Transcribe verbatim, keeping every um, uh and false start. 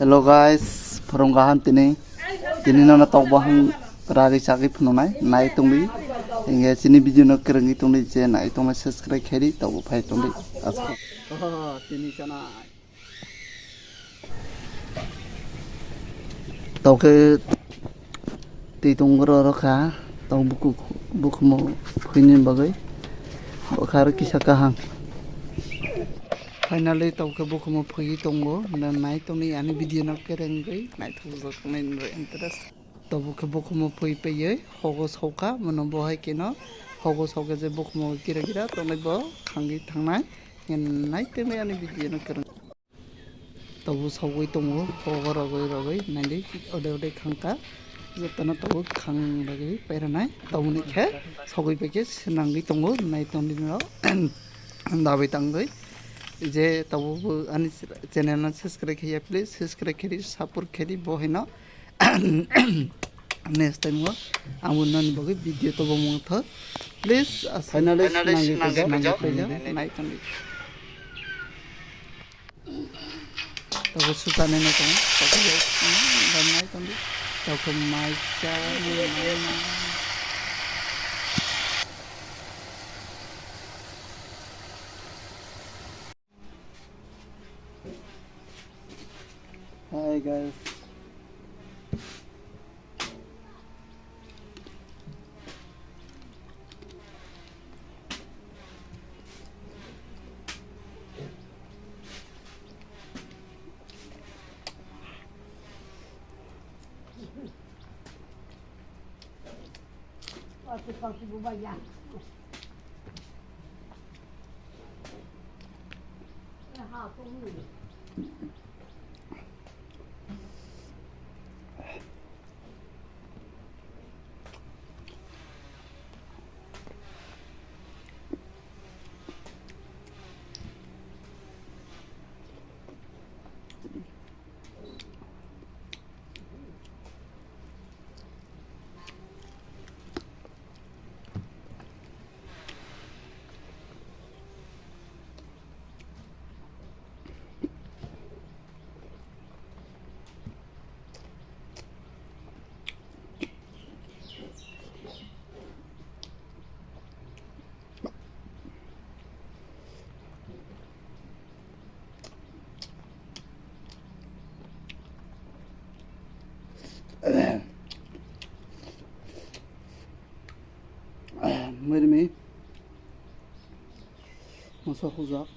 Hello guys, phorong kaham tini. Tini nono tok bahang ragwi chagwi phunuknai, nai tongdi. Hingke chini video no kwrwngwi tongdi je nai tongnai subscribe khaidi, tok bo phai tongdi. Asko. Oh, tini chanai. Tokhe twi tongo oro kha, tong buku-, bukhumo phwini bagwi. Bo kha aro kisa kaham. Finally, tokhe bukhumo phwigwi tongo. Nai tongni ani video no kwrwngwi naithokjak nai interest. Tobo khe bukhumo phwi paiwi hogo sauka, mono bo hai kheno hogo sauka je bukhumo gira gira tongnai bo khangwi thangnai. Nai tongni ani video no kwrwng. Tobo sogwi tongo, hogo rogwi rogwi, naidi, ode ode khangkha, jotono tobo khang rogwi pairanai, toboni khe sogwi pai khe swnangwi tongo, nai tongdi norok, dabai tangwi, je tobo bo ani channel no subscribe khaiya, please subscribe khaidi, support khaidi, bo haino next time o ang bo noni bagwi video tobo mungthok, please, as-, finally, finally, swnangwi swnangwi paijak, paijak, paijak, nai tongdi. Tabo sutanai no tongo, tabo, mm, ram nai tongdi. Tabo mai cha, mai ma. Hi guys. Mirmi. Masa hujak.